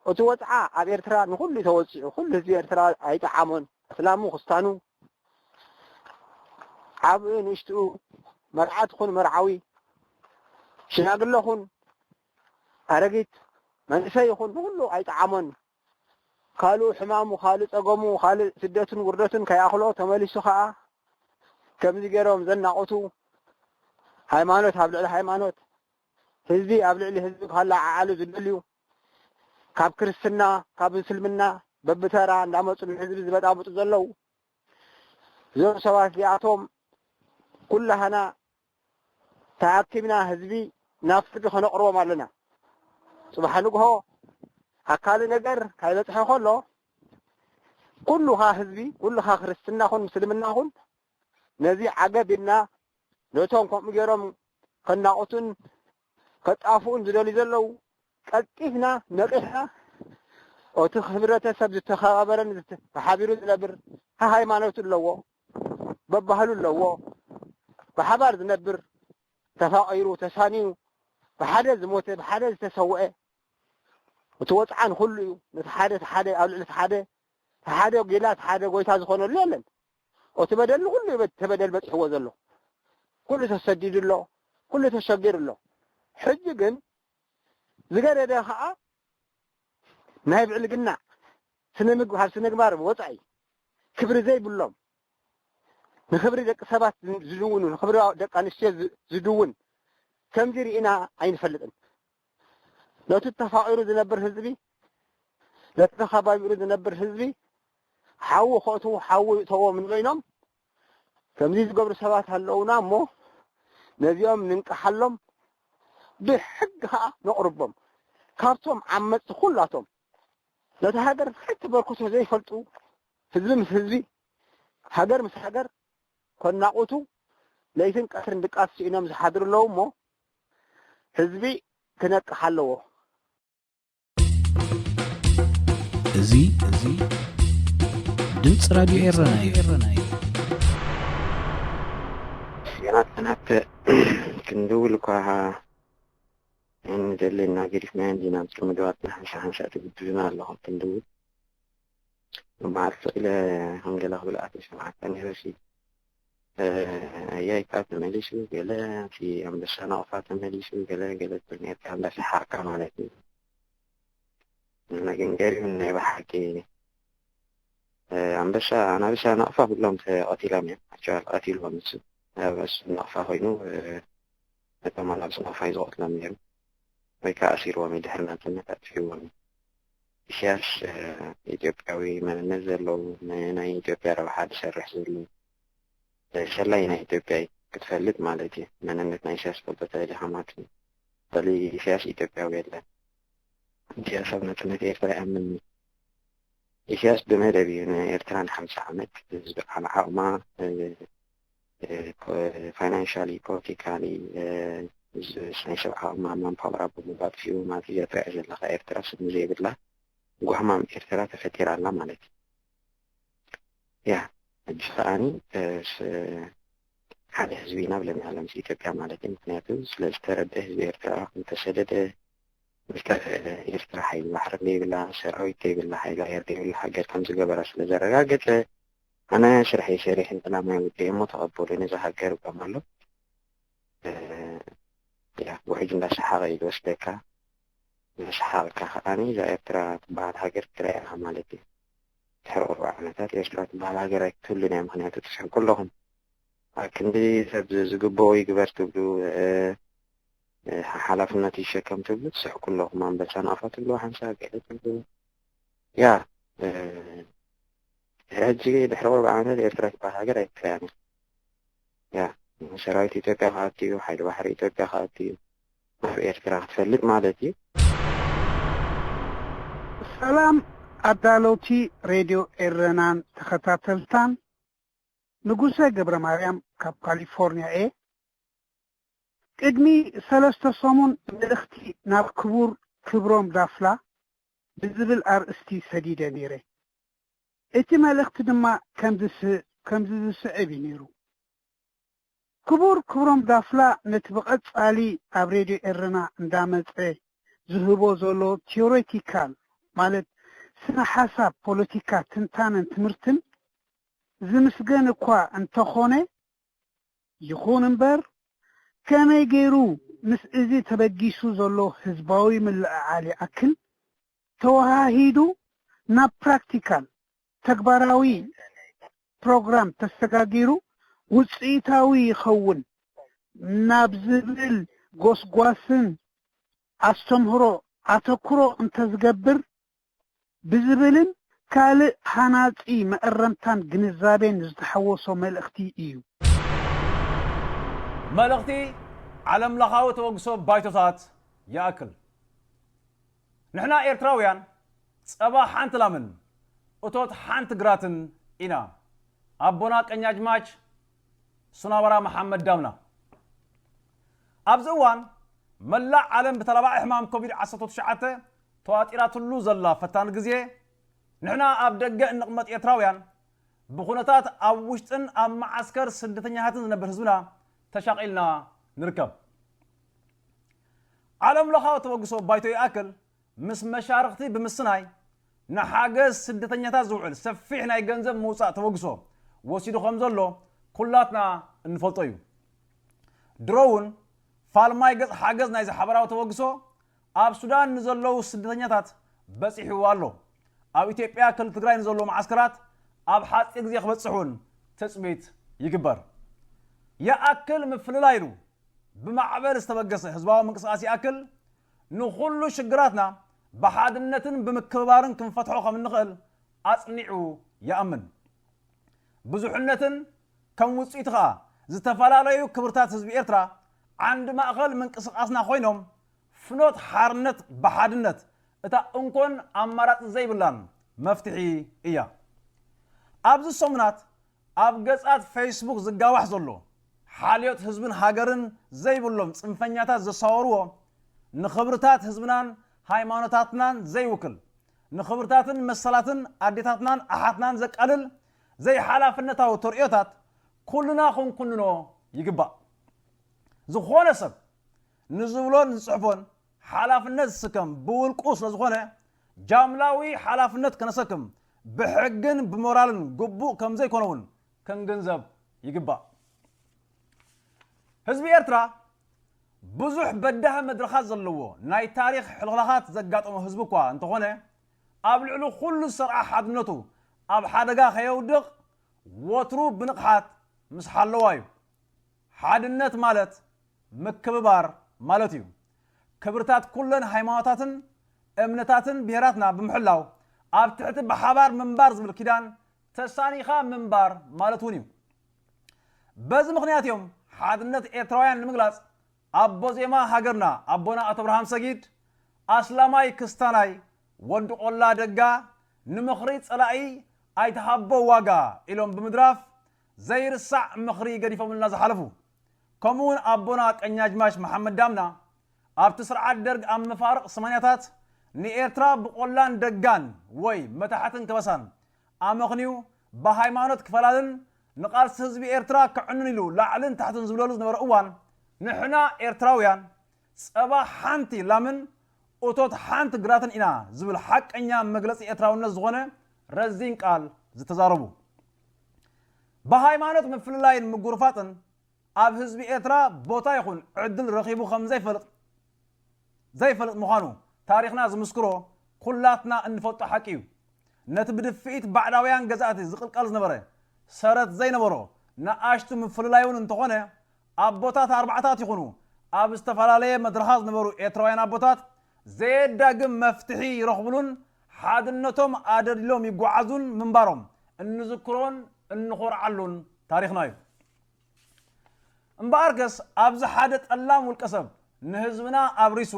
እቲ ወጽዓ ኣብ ኤርትራ ንኹሉ እዩ ተወጺዑ። ኩሉ ህዝቢ ኤርትራ ኣይጠዓሞን። ኣስላሙ፣ ክስታኑ፣ ዓብኡ፣ ንእሽትኡ፣ መርዓት ኹን መርዓዊ፣ ሽማግለ ኹን ኣረጊት፣ መንእሰይ ይኹን ንኹሉ ኣይጠዓሞን። ካልኡ ሕማሙ፣ ካልእ ጸገሙ፣ ካልእ ስደትን ውርደትን ከይኣኽሎ ተመሊሱ ኸኣ ከምዚ ገይሮም ዘናቑቱ፣ ሃይማኖት ኣብ ልዕሊ ሃይማኖት፣ ህዝቢ ኣብ ልዕሊ ህዝቢ ክለዓዓሉ ዝደልዩ፣ ካብ ክርስትና ካብ እስልምና በብተራ እንዳመጹ ንህዝቢ ዝበጣብጡ ዘለዉ፣ እዞም ሰባት እዚኣቶም ኩላህና ተኣኪብና ህዝቢ ናብ ፍርዲ ከነቕርቦም ኣለና። ጽባሕ ንግሆ ኣካል ነገር ካይበጽሐ ከሎ፣ ኩሉኻ ህዝቢ፣ ኩሉኻ ክርስትና ኹን ምስልምና ኹን፣ ነዚ ዓገብ ኢልና፣ ነቶም ከምኡ ገይሮም ከናቑቱን ከጣፍኡን ዝደልዩ ዘለዉ፣ ቀልጢፍና ነቒሕና፣ እቲ ህብረተሰብ ዝተኸባበረን ዝተ-፣ ተሓቢሩ ዝነብር፣ ሃይማኖቱ ኣለዎ፣ በባህሉ ኣለዎ፣ ብሓባር ዝነብር፣ ተፋቒሩ፣ ተሳንዩ፣ ብሓደ ዝሞተ፣ ብሓደ ዝተሰውአ፣ እቲ ወጽዓ ንኹሉ እዩ። ነቲ ሓደ፣ እቲ ሓደ ኣብ ልዕሊ እቲ ሓደ፣ እቲ ሓደ ጌላ፣ እቲ ሓደ ጎይታ ዝኾነሉ የለን። እቲ በደል ንኹሉ እዩ፣ እቲ በደል በጺሕዎ ዘሎ። ኩሉ ተሰዲዱ ኣሎ፣ ኩሉ ተሸጊሩ ኣሎ። ሕጂ ግን ዝገደደ ኸኣ ናይ ብዕልግና ስነ ምግባር፣ ስነ ምግባር ወጻኢ ክብሪ ዘይብሎም፣ ንክብሪ ደቂ ሰባት ዝድውኑ፣ ንክብሪ ደቂ ኣንስትዮ ዝ-፣ ዝድውን ከምዚ ርኢና ኣይንፈልጥን። ነቲ ተፋቒሩ ዝነብር ህዝቢ፣ ነቲ ተኸባቢሩ ዝነብር ህዝቢ ሓዊ ከእትዉ ሓዊ ይእተዎም እንበይኖም ከምዚ ዝገብሩ ሰባት ኣለዉና እሞ ነዚኦም ንንቀሓሎም፣ ብሕጊ ኸኣ ነቕርቦም። ካብቶም ዓመጽቲ ኩላቶም ነቲ ሃገር ሓንቲ በርክቶ ዘይፈልጡ ህዝቢ ምስ ህዝቢ፣ ሃገር ምስ ሃገር ከናቑቱ ለይትን ቀትርን ድቃስ ስኢኖም ዝሓድሩ ኣለዉ እሞ ህዝቢ ክነቅሕ ኣለዎ። እዚ እዚ ድምፂ ራድዮ ኤረና እዩ። ዜናትናት ክንድውል እኳ ንደሊ እና ገዲፍና እንዲና ምስ ምግባትና ሓንሻ ሓንሻ ትግድዙና ኣለኹም ክንድውል መዓልቲ ኢለ ከም ገለ ክብል ኣትዩ ሰማዕካ ነይረ ሲ ኣያይካ ተመሊሱ ገለ እቲ ኣንበሳ ናቕፋ ተመሊሱ ገለ ገለ ትብል ነርካ እንዳሰሓቕካ ማለት እዩ። ንሕና ግን ገሪሙኒ ናይ ብሓቂ ኣንበሳ ኣናብሳ ናቕፋ ኩሎም ተቐቲሎም እዮም። ኣክቹዋሊ ቀቲልዎም ንሱ ኣብ እሱ ናቕፋ ኮይኑ ነቶም ኣናብስ ናቕፋ እዩ ዝቐትሎም ነይሩ ወይ ከዓ ኣሲርዎም እዩ ድሕሪ ናጽነት ኣጥፊእዎም እዩ። ኢሳያስ ኢትዮጵያዊ መንነት ዘለዉ ንናይ ኢትዮጵያ ረብሓ ዝሰርሕ ዘሎ ሰላይ ናይ ኢትዮጵያ እዩ ክትፈልጥ ማለት እዩ። መንነት ናይ ኢሳያስ ትፈልጦ ተደሊኻ ማለት እዩ። በሊ ኢሳያስ ኢትዮጵያዊ የለን። ኢሳያስ ኣብ ናጽነት ኤርትራ ይኣምን እዩ። ኢሳያስ ብመደብ እዩ ንኤርትራ ንሓምሳ ዓመት ህዝቢ ዓቕማ ፋይናንሻሊ ፖለቲካሊ ናይ ሰብ ዓቕማ ማንፓወራ ብምባል ኣጥፊኡ ማለት እዩ ዘጥርያ ዘለኻ ኤርትራ ስም ዘይብላ ጓህማም ኤርትራ ተፈጢራ ኣላ ማለት እዩ። ያ ሕጂ ከኣኒ ሓደ ህዝቢ ኢና ብለና ኣለምስ ኢትዮጵያ ማለት እዩ። ምክንያቱ ስለ ዝተረደ ህዝቢ ኤርትራ እንተሰደደ ዝተፈለ ኤርትራ ሓይሊ ባሕሪ ዘይብላ ሰራዊት ዘይብላ ሓይሊ ኣየር ዘይብላ ሃገር ከም ዝገበራ ስለ ዘረጋገጸ ኣነ ስርሐይ ሰሪሕ ዕላማይ ውድየ እሞ ተቐበሉ ነዛ ሃገር እብሎም ኣሎ። ያ ውሕጅ እንዳሰሓቐ እዩ ዝወስደካ። እንዳሰሓቕካ ከዓኒ እዛ ኤርትራ ትበሃል ሃገር ትረኣ ኢኻ ማለት እዩ። ድሕሪ ቁሩብ ዓመታት ኤርትራ ትበሃል ሃገር ኣይትህሉን እያ። ምክንያቱ ትስሕቁ ኣለኹም። ኣብ ክንዲ ሰብ ዝግብኦ ይግበር ትብሉ፣ ሓላፍነቱ ይሸከም ትብሉ ትስሕቁ ኣለኹም። ኣንበሳ ናቕፋ ትብሉ ሓንሳብ ገለ ትብሉ ያ ሕጂ ድሕሪ ቁሩብ ዓመታት ኤርትራ ትበሃል ሃገር ኣይትረኣን እያ። ያ ሰራዊት ኢትዮጵያ ክኣቱ እዩ፣ ሓይሊ ባሕሪ ኢትዮጵያ ክኣቱ እዩ። ናብ ኤርትራ ክትፈልጥ ማለት እዩ። ሰላም ኣዳለውቲ ሬድዮ ኤረናን ተኸታተልታን፣ ንጉሰ ገብረ ማርያም ካብ ካሊፎርኒያ እየ። ቅድሚ ሰለስተ ሰሙን መልእኽቲ ናብ ክቡር ክብሮም ዳፍላ ብዝብል ኣርእስቲ ሰዲደ ነይረ። እቲ መልእኽቲ ድማ ከምዚ ዝስዕብ እዩ ነይሩ። ክቡር ክብሮም ዳፍላ ነቲ ብቐጻሊ ኣብ ሬድዮ ኤረና እንዳመጸ ዝህቦ ዘሎ ቲዮሬቲካል፣ ማለት ስነ ሓሳብ ፖለቲካ ትንታነን ትምህርትን ዝምስገን እኳ እንተኾነ፣ ይኹን እምበር ከመይ ገይሩ ምስ እዚ ተበጊሱ ዘሎ ህዝባዊ ምልዕዓል ይኣክል ተወሃሂዱ ናብ ፕራክቲካል ተግባራዊ ፕሮግራም ተሰጋጊሩ ውፅኢታዊ ይኸውን ናብ ዝብል ጎስጓስን ኣስተምህሮ ኣተኩሮ እንተዝገብር ብዝብልን ካልእ ሃናጺ መእረምታን ግንዛቤን ዝተሓወሶ መልእኽቲ እዩ። መልእኽቲ ዓለም ለኻዊ ተበግሶ ባይቶታት ይኣክል። ንሕና ኤርትራውያን ጸባ ሓንቲ ላምን እቶት ሓንቲ ግራትን ኢና። ኣቦና ቀኛጅማች ሱናባራ መሓመድ ዳምና። ኣብዚ እዋን መላእ ዓለም ብተላባዒ ሕማም ኮቪድ ዓሰርተ ትሽዓተ ተዋጢራትሉ ዘላ ፈታኒ ግዜ፣ ንሕና ኣብ ደገ እንቕመጥ ኤርትራውያን ብኹነታት ኣብ ውሽጥን ኣብ መዓስከር ስደተኛታትን ዝነብር ህዝብና ተሻቒልና ንርከብ። ዓለም ለኻዊ ተበግሶ ባይቶ ይኣክል ምስ መሻርኽቲ ብምስናይ ንሓገዝ ስደተኛታት ዝውዕል ሰፊሕ ናይ ገንዘብ ምውፃእ ተበግሶ ወሲዱ ከም ዘሎ ኩላትና እንፈልጦ እዩ። ድሮ እውን ፋልማይ ገፅ ሓገዝ ናይዚ ሓበራዊ ተበግሶ ኣብ ሱዳን ንዘለዉ ስደተኛታት በፂሑ ኣሎ። ኣብ ኢትዮጵያ ክልል ትግራይ ንዘለዉ መዓስከራት ኣብ ሓፂር ግዜ ክበፅሕ እውን ትፅቢት ይግበር። ይኣክል ምፍልላይ ኢሉ ብማዕበል ዝተበገሰ ህዝባዊ ምንቅስቃስ ይኣክል ንኹሉ ሽግራትና ብሓድነትን ብምክብባርን ክንፈትሖ ከም እንኽእል ኣፅኒዑ ይኣምን። ብዙሕነትን ከም ውፅኢቱ ኸዓ ዝተፈላለዩ ክብርታት ህዝቢ ኤርትራ ዓንዲ ማእኸል ምንቅስቃስና ኮይኖም ፍኖት ሓርነት ብሓድነት እታ እንኮን ኣማራፂ ዘይብላን መፍትሒ እያ። ኣብዚ ሰሙናት ኣብ ገጻት ፌስቡክ ዝጋዋሕ ዘሎ ሓልዮት ህዝብን ሃገርን ዘይብሎም ጽንፈኛታት ዘሳወርዎ ንኽብርታት ህዝብናን ሃይማኖታትናን ዘይውክል ንኽብርታትን መሰላትን ኣዴታትናን ኣሓትናን ዘቃልል ዘይሓላፍነታዊ ተርእዮታት ኩልና ክንኩንኖ ይግባእ። ዝኾነ ሰብ ንዝብሎን ዝጽሕፎን ሓላፍነት ዝስከም ብውልቁ ስለዝኾነ ጃምላዊ ሓላፍነት ከነሰክም ብሕግን ብሞራልን ግቡእ ከምዘይኮነ እውን ክንግንዘብ ይግባእ። ህዝቢ ኤርትራ ብዙሕ በዳሂ መድረኻት ዘለዎ ናይ ታሪኽ ሕልኽላኻት ዘጋጠሞ ህዝቢ እኳ እንተኾነ ኣብ ልዕሊ ኩሉ ዝሰርዓ ሓድነቱ ኣብ ሓደጋ ከየውድቕ ወትሩ ብንቕሓት ምስ ሓለዋ እዩ። ሓድነት ማለት ምክብባር ማለት እዩ። ክብርታት ኩለን ሃይማኖታትን እምነታትን ብሄራትና ብምሕላው ኣብ ትሕቲ ብሓባር ምንባር ዝብል ኪዳን ተሳኒኻ ምንባር ማለት እውን እዩ። በዚ ምኽንያት እዮም ሓድነት ኤርትራውያን ንምግላጽ ኣቦ ዜማ ሃገርና ኣቦና ኣቶ ኣብርሃም ሰጊድ፣ ኣስላማይ ክስታናይ ወዲ ቆላ ደጋ ንምኽሪ ጸላኢ ኣይትሃቦ ዋጋ ኢሎም ብምድራፍ ዘይርሳዕ ምኽሪ ገዲፎምልና ዝሓለፉ። ከምኡ እውን ኣቦና ቀኛጅማሽ መሓመድ ዳምና ኣብቲ ስርዓት ደርግ ኣብ መፋርቕ ሰማንያታት ንኤርትራ ብቆላን ደጋን ወይ መታሕትን ከበሳን ኣመኽንዩ ብሃይማኖት ክፈላልን ንቓልሲ ህዝቢ ኤርትራ ከዕንን ኢሉ ላዕልን ታሕትን ዝብለሉ ዝነበረ እዋን ንሕና ኤርትራውያን ጸባ ሓንቲ ላምን እቶት ሓንቲ ግራትን ኢና ዝብል ሓቀኛ መግለጺ ኤርትራውነት ዝኾነ ረዚን ቃል ዝተዛረቡ። ብሃይማኖት ምፍልላይን ምጉርፋጥን ኣብ ህዝቢ ኤርትራ ቦታ ይኹን ዕድል ረኺቡ ከም ዘይፈልጥ ዘይፈልጥ ምዃኑ ታሪኽና ዝምስክሮ ኩላትና እንፈልጦ ሓቂ እዩ። ነቲ ብድፍኢት ባዕዳውያን ገዛእቲ ዝቕልቀል ዝነበረ ሰረት ዘይነበሮ ንኣሽቱ ምፍልላይ እውን እንተኾነ ኣቦታት ኣርባዕታት ይኹኑ ኣብ ዝተፈላለየ መድረኻት ዝነበሩ ኤርትራውያን ኣቦታት ዘየዳግም መፍትሒ ይረኽብሉን ሓድነቶም ኣደልዲሎም ይጓዓዙን ምንባሮም እንዝክሮን እንኾርዓሉን ታሪኽና እዩ። እምበኣርከስ ኣብዚ ሓደ ጠላም ውልቀ ሰብ ንህዝብና ኣብሪሱ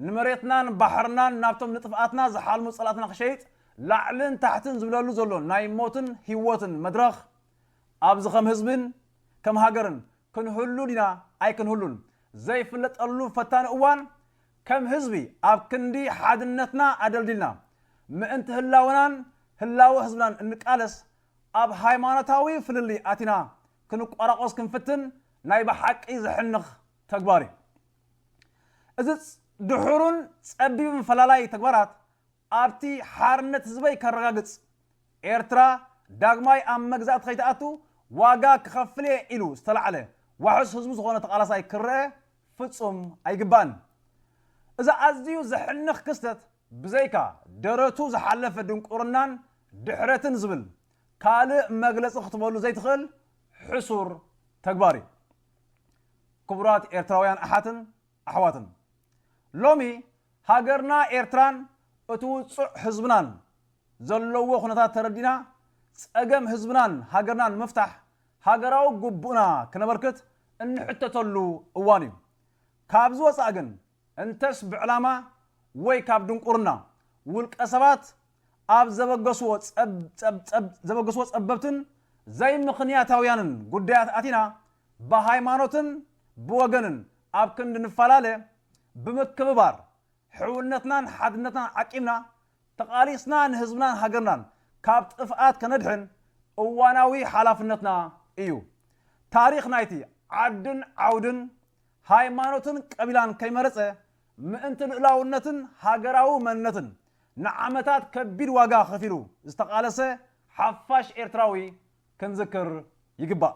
ንመሬትናን ባሕርናን ናብቶም ንጥፍኣትና ዝሓልሙ ጸላእትና ክሸይጥ ላዕልን ታሕትን ዝብለሉ ዘሎ ናይ ሞትን ህይወትን መድረኽ ኣብዚ ከም ህዝብን ከም ሃገርን ክንህሉ ዲና ኣይክንህሉን ዘይፍለጠሉ ፈታኒ እዋን ከም ህዝቢ ኣብ ክንዲ ሓድነትና ኣደልዲልና ምእንቲ ህላወናን ህላወ ህዝብናን እንቃለስ ኣብ ሃይማኖታዊ ፍልልይ ኣቲና ክንቋራቆስ ክንፍትን ናይ ብሓቂ ዘሕንኽ ተግባር እዩ። እዚ ድሑርን ጸቢብን ፈላላይ ተግባራት ኣብቲ ሓርነት ህዝበይ ከረጋግጽ፣ ኤርትራ ዳግማይ ኣብ መግዛእቲ ከይትኣቱ ዋጋ ክኸፍል እየ ኢሉ ዝተላዕለ ዋሕስ ህዝቡ ዝኾነ ተቓላሳይ ክረአ ፍጹም ኣይግባእን። እዚ ኣዝዩ ዘሕንኽ ክስተት ብዘይካ ደረቱ ዝሓለፈ ድንቁርናን ድሕረትን ዝብል ካልእ መግለጺ ክትበሉ ዘይትኽእል ሕሱር ተግባር እዩ። ክቡራት ኤርትራውያን ኣሓትን ኣሕዋትን፣ ሎሚ ሃገርና ኤርትራን እቲ ውጹዕ ህዝብናን ዘለዎ ኩነታት ተረዲና፣ ጸገም ህዝብናን ሃገርናን ንምፍታሕ ሃገራዊ ግቡእና ክነበርክት እንሕተተሉ እዋን እዩ። ካብዚ ወጻእ ግን፣ እንተስ ብዕላማ ወይ ካብ ድንቁርና፣ ውልቀ ሰባት ኣብ ዘበገስዎ ጸብ-፣ ጸብ-፣ ጸብ-፣ ዘበገስዎ ጸበብትን ዘይምኽንያታውያንን ጉዳያት ኣቲና፣ ብሃይማኖትን ብወገንን ኣብ ክንዲ ንፈላለ፣ ብምክብባር፣ ሕውነትናን ሓድነትናን ዓቂብና፣ ተቓሊስና ንህዝብናን ሃገርናን ካብ ጥፍኣት ከነድሕን እዋናዊ ሓላፍነትና እዩ። ታሪኽ ናይቲ ዓድን ዓውድን፣ ሃይማኖትን ቀቢላን ከይመረጸ፣ ምእንቲ ልኡላውነትን ሃገራዊ መንነትን ንዓመታት ከቢድ ዋጋ ከፊሉ ዝተቓለሰ ሓፋሽ ኤርትራዊ ክንዝክር ይግባእ።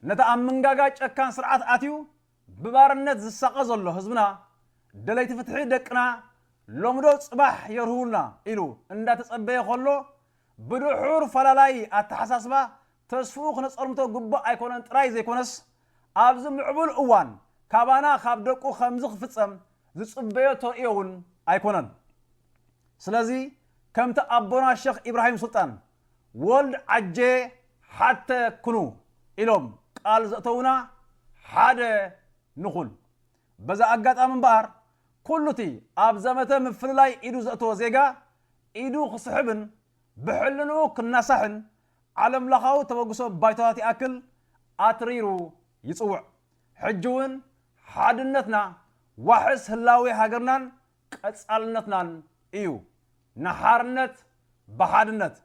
ነቲ ኣብ ምንጋጋ ጨካን ስርዓት ኣትዩ ብባርነት ዝሳቐ ዘሎ ህዝብና፣ ደለይቲ ፍትሒ ደቅና ሎምዶ ጽባሕ የርህውልና ኢሉ እንዳተጸበየ ከሎ፣ ብድሑር ፈላላይ ኣተሓሳስባ ተስፍኡ ክነጸልምቶ ግቡእ ኣይኮነን ጥራይ ዘይኮነስ፣ ኣብዚ ምዕቡል እዋን ካባና ካብ ደቁ ከምዚ ክፍጸም ዝጽበዮ ተርእዮ እውን ኣይኮነን። ስለዚ ከምቲ ኣቦና ሸኽ ኢብራሂም ሱልጣን፣ "ወልድ ዓጄ ሓተ ኩኑ" ኢሎም ቃል ዘእተዉና፣ ሓደ ንኹን። በዚ ኣጋጣሚ እምበኣር፣ ኩሉ እቲ ኣብ ዘመተ ምፍልላይ ኢዱ ዘእተወ ዜጋ ኢዱ ክስሕብን ብሕልንኡ ክናሳሕን ዓለምለኻዊ ተበግሶ ባይቶታት ይኣክል ኣትሪሩ ይጽውዕ። ሕጂ እውን ሓድነትና ዋሕስ ህላዌ ሃገርናን ቀጻልነትናን እዩ። ንሓርነት ብሓድነት።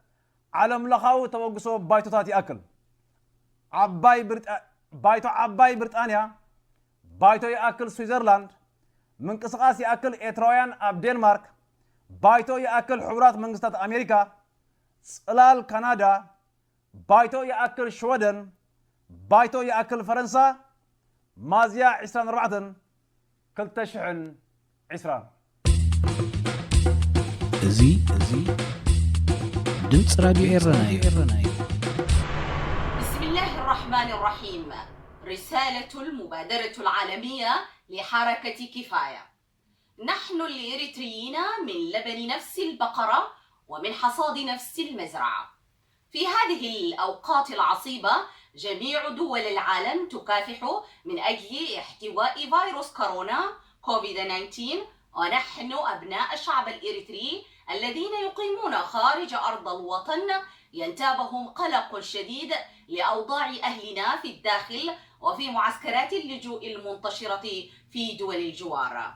ዓለምለኻዊ ተበግሶ ባይቶታት ይኣክል ዓባይ ብሪጣ-፣ ባይቶ ዓባይ ብሪጣንያ፣ ባይቶ ይኣክል ስዊዘርላንድ፣ ምንቅስቓስ ይኣክል ኤርትራውያን ኣብ ዴንማርክ፣ ባይቶ ይኣክል ሕቡራት መንግስታት ኣሜሪካ፣ ጽላል ካናዳ፣ ባይቶ ይኣክል ሽወደን፣ ባይቶ ይኣክል ፈረንሳ፣ ሚያዝያ ዕስራን ኣርባዕተን ክልተ ሽሕን ዕስራን። እዚ፣ እዚ ድምፂ ራድዮ ኤረና እዩ። بسم الله الرحمن الرحيم. رسالة المبادرة العالمية لحركة كفاية. نحن الإريتريين من لبن نفس البقرة ومن حصاد نفس المزرعة. في هذه الأوقات العصيبة، جميع دول العالم تكافح من أجل احتواء فيروس كورونا كوفيد تسعة عشر، ونحن أبناء الشعب الإريتري الذين يقيمون خارج أرض الوطن ينتابهم قلق شديد لأوضاع أهلنا في الداخل وفي معسكرات اللجوء المنتشرة في دول الجوار.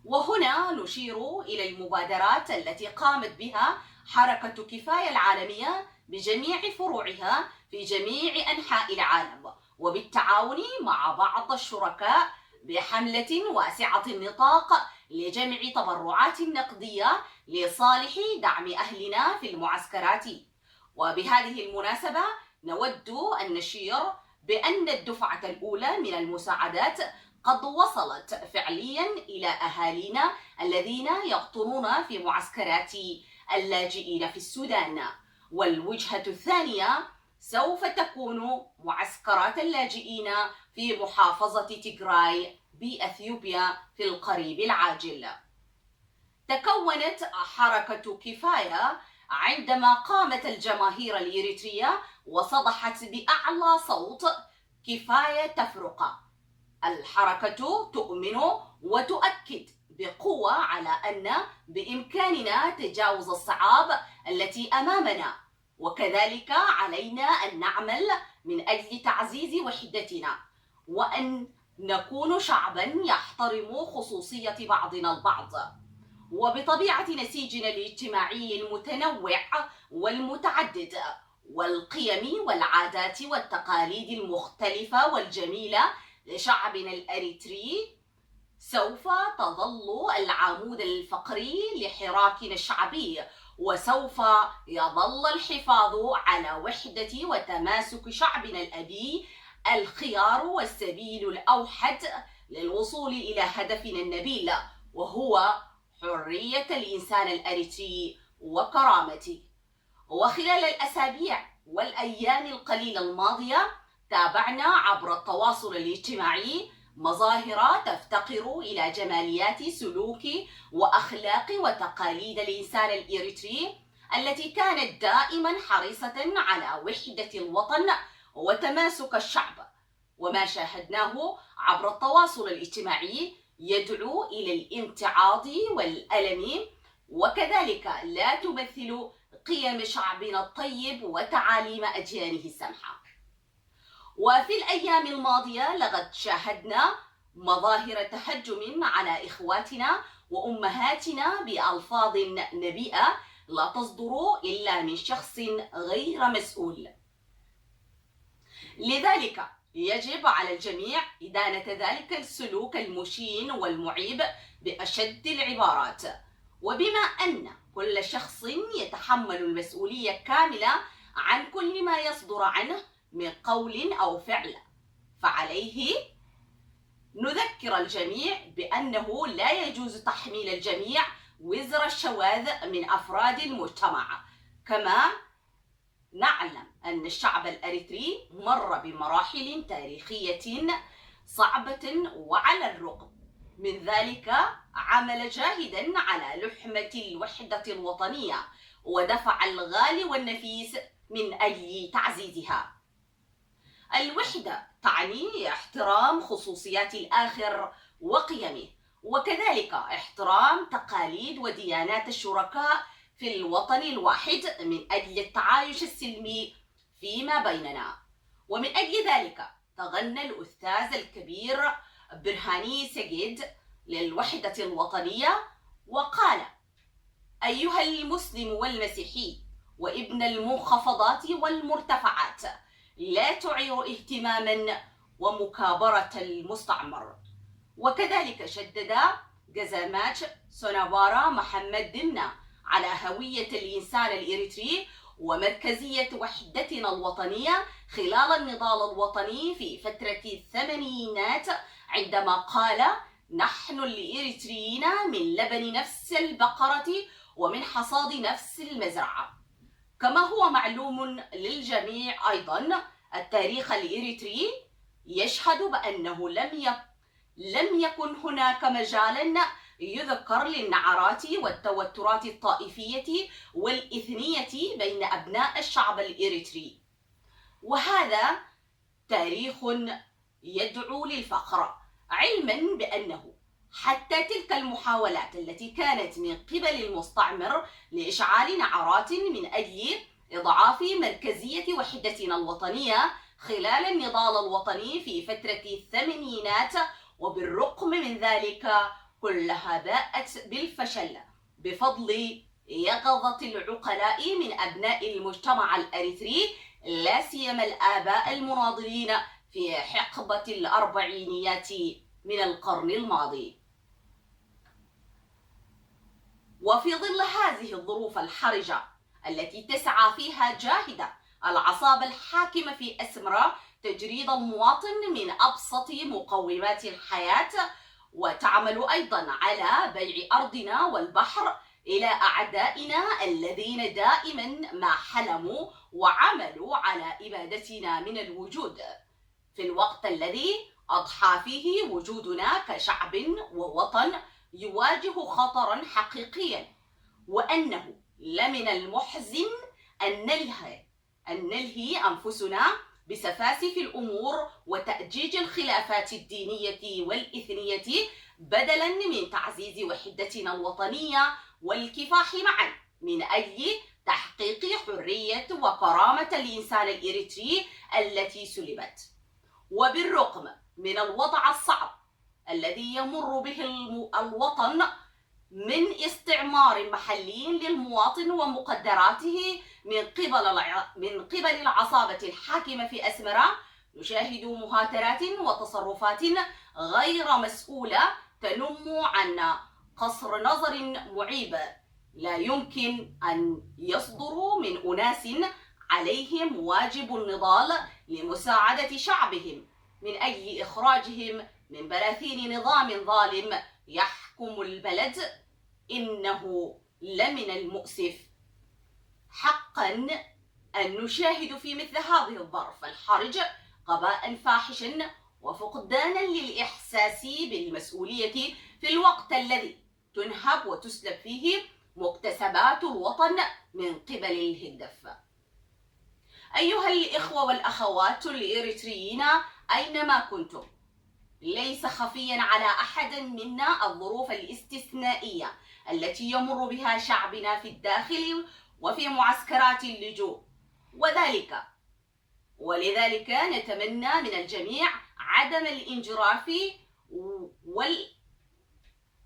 وهنا نشير إلى المبادرات التي قامت بها حركة كفاية العالمية بجميع فروعها في جميع أنحاء العالم، وبالتعاون مع بعض الشركاء بحملة واسعة النطاق لجمع تبرعات نقدية لصالح دعم أهلنا في المعسكرات. وبهذه المناسبة نود أن نشير بأن الدفعة الأولى من المساعدات قد وصلت فعليا إلى أهالينا الذين يقطنون في معسكرات اللاجئين في السودان. والوجهة الثانية سوف تكون معسكرات اللاجئين في محافظة تيغراي بأثيوبيا في القريب العاجل. تكونت حركة كفاية عندما قامت الجماهير الإريترية وصدحت بأعلى صوت: "كفاية تفرقة". الحركة تؤمن وتؤكد بقوة على أن بإمكاننا تجاوز الصعاب التي أمامنا، وكذلك علينا أن نعمل من أجل تعزيز وحدتنا، وأن نكون شعبا يحترم خصوصية بعضنا البعض. وبطبيعة نسيجنا الاجتماعي المتنوع والمتعدد، والقيم والعادات والتقاليد المختلفة والجميلة لشعبنا الأريتري سوف تظل العمود الفقري لحراكنا الشعبي، وسوف يظل الحفاظ على وحدة وتماسك شعبنا الأبي الخيار والسبيل الأوحد للوصول إلى هدفنا النبيل، وهو حرية الإنسان الأريتري وكرامته. وخلال الأسابيع والأيام القليلة الماضية، تابعنا عبر التواصل الاجتماعي مظاهر تفتقر إلى جماليات سلوك وأخلاق وتقاليد الإنسان الإريتري التي كانت دائما حريصة على وحدة الوطن وتماسك الشعب. وما شاهدناه عبر التواصل الاجتماعي يدعو إلى الامتعاض والألم، وكذلك لا تمثل قيم شعبنا الطيب وتعاليم أديانه السمحة. وفي الأيام الماضية لقد شاهدنا مظاهر تهجم على إخواتنا وأمهاتنا بألفاظ نبيئة لا تصدر إلا من شخص غير مسؤول. لذلك يجب على الجميع إدانة ذلك السلوك المشين والمعيب بأشد العبارات. وبما أن كل شخص يتحمل المسؤولية كاملة عن كل ما يصدر عنه من قول أو فعل، فعليه نذكر الجميع بأنه لا يجوز تحميل الجميع وزر الشواذ من أفراد المجتمع، كما نعلم أن الشعب الأريتري مر بمراحل تاريخية صعبة، وعلى الرغم من ذلك عمل جاهدا على لحمة الوحدة الوطنية، ودفع الغالي والنفيس من أجل تعزيزها. الوحدة تعني احترام خصوصيات الآخر وقيمه، وكذلك احترام تقاليد وديانات الشركاء في الوطن الواحد من أجل التعايش السلمي فيما بيننا. ومن أجل ذلك تغنى الأستاذ الكبير برهاني سجد للوحدة الوطنية وقال: أيها المسلم والمسيحي وابن المنخفضات والمرتفعات، لا تعير اهتماما ومكابرة المستعمر. وكذلك شدد جزامات سونابارا محمد دمنة على هوية الإنسان الإريتري ومركزية وحدتنا الوطنية خلال النضال الوطني في فترة الثمانينات، عندما قال: نحن الإريتريين من لبن نفس البقرة ومن حصاد نفس المزرعة. كما هو معلوم للجميع أيضا، التاريخ الإريتري يشهد بأنه لم يك-، لم يكن هناك مجال يذكر للنعرات والتوترات الطائفية والإثنية بين أبناء الشعب الإريتري، وهذا تاريخ يدعو للفخر، علما بأنه حتى تلك المحاولات التي كانت من قبل المستعمر لإشعال نعرات من أجل إضعاف مركزية وحدتنا الوطنية خلال النضال الوطني في فترة الثمانينات، وبالرغم من ذلك كلها باءت بالفشل بفضل يقظة العقلاء من أبناء المجتمع الأريتري، لا سيما الآباء المناضلين في حقبة الأربعينيات من القرن الماضي. وفي ظل هذه الظروف الحرجة التي تسعى فيها جاهدة العصابة الحاكمة في أسمرا تجريد المواطن من أبسط مقومات الحياة، وتعمل أيضا على بيع أرضنا والبحر إلى أعدائنا الذين دائما ما حلموا وعملوا على إبادتنا من الوجود، في الوقت الذي أضحى فيه وجودنا كشعب ووطن يواجه خطرا حقيقيا، وأنه لمن المحزن أن نلهي أن نلهي أنفسنا بسفاسف الأمور وتأجيج الخلافات الدينية والإثنية، بدلا من تعزيز وحدتنا الوطنية والكفاح معا من أجل تحقيق حرية وكرامة الإنسان الإريتري التي سلبت. وبالرغم من الوضع الصعب الذي يمر به الم-، الوطن من استعمار محلي للمواطن ومقدراته من قبل الع- من قبل العصابة الحاكمة في أسمرة، نشاهد مهاترات وتصرفات غير مسؤولة تنم عن قصر نظر معيب. لا يمكن أن يصدر من أناس عليهم واجب النضال لمساعدة شعبهم من أجل إخراجهم من براثين نظام ظالم يحكم البلد. إنه لمن المؤسف حقا أن نشاهد في مثل هذه الظرف الحرج غباء فاحشا وفقدانا للإحساس بالمسؤولية في الوقت الذي تنهب وتسلب فيه مكتسبات الوطن من قبل الهندف. أيها الإخوة والأخوات الإريتريين أينما كنتم، ليس خفيا على أحد منا الظروف الاستثنائية التي يمر بها شعبنا في الداخل وفي معسكرات اللجوء، وذلك ولذلك نتمنى من الجميع عدم الانجراف وال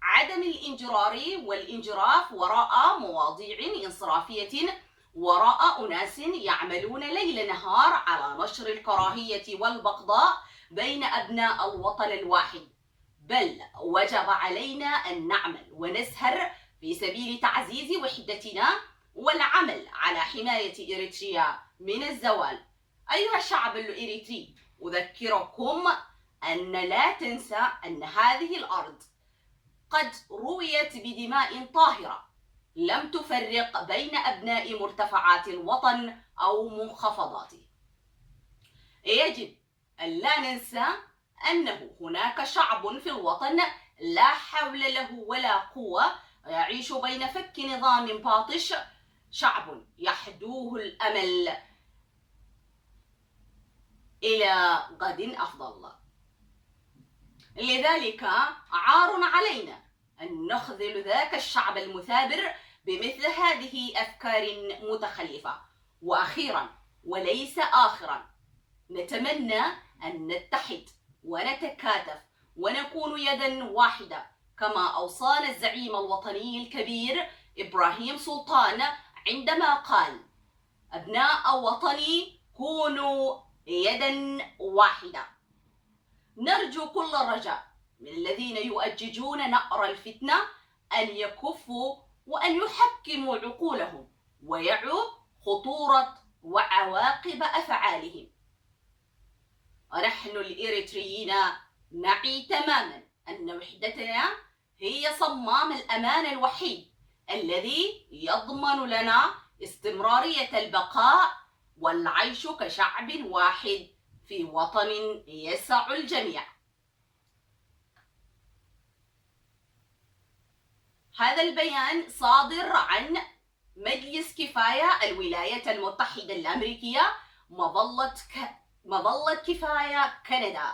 عدم الانجرار والانجراف وراء مواضيع انصرافية، وراء أناس يعملون ليل نهار على نشر الكراهية والبغضاء بين أبناء الوطن الواحد. بل وجب علينا أن نعمل ونسهر في سبيل تعزيز وحدتنا والعمل على حماية إريتريا من الزوال. أيها الشعب الإريتري، أذكركم أن لا تنسى أن هذه الأرض قد رويت بدماء طاهرة لم تفرق بين أبناء مرتفعات الوطن أو منخفضاته. يجب أن لا ننسى أنه هناك شعب في الوطن لا حول له ولا قوة يعيش بين فك نظام باطش، شعب يحدوه الأمل إلى غد أفضل. لذلك عار علينا أن نخذل ذاك الشعب المثابر بمثل هذه أفكار متخلفة. وأخيرا وليس آخرا، نتمنى أن نتحد ونتكاتف ونكون يدا واحدة، كما أوصانا الزعيم الوطني الكبير إبراهيم سلطان عندما قال: أبناء وطني، كونوا يدا واحدة. نرجو كل الرجاء من الذين يؤججون نأر الفتنة أن يكفوا وأن يحكموا عقولهم ويعوا خطورة وعواقب أفعالهم. ونحن الإريتريين نعي تماما أن وحدتنا هي صمام الأمان الوحيد الذي يضمن لنا استمرارية البقاء والعيش كشعب واحد في وطن يسع الجميع. هذا البيان صادر عن مجلس كفاية الولايات المتحدة الأمريكية، مظلة ك... مظلة كفاية كندا،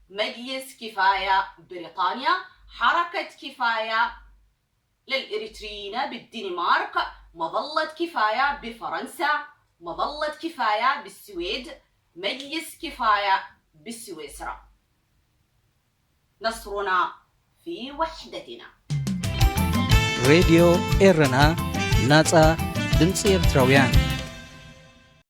مجلس كفاية بريطانيا، حركة كفاية للإريتريين بالدنمارك، مظلة كفاية بفرنسا، مظلة كفاية بالسويد، مجلس كفاية بسويسرا. نصرنا في وحدتنا. ሬድዮ ኤረና፣ ናጻ ድምጺ ኤርትራውያን።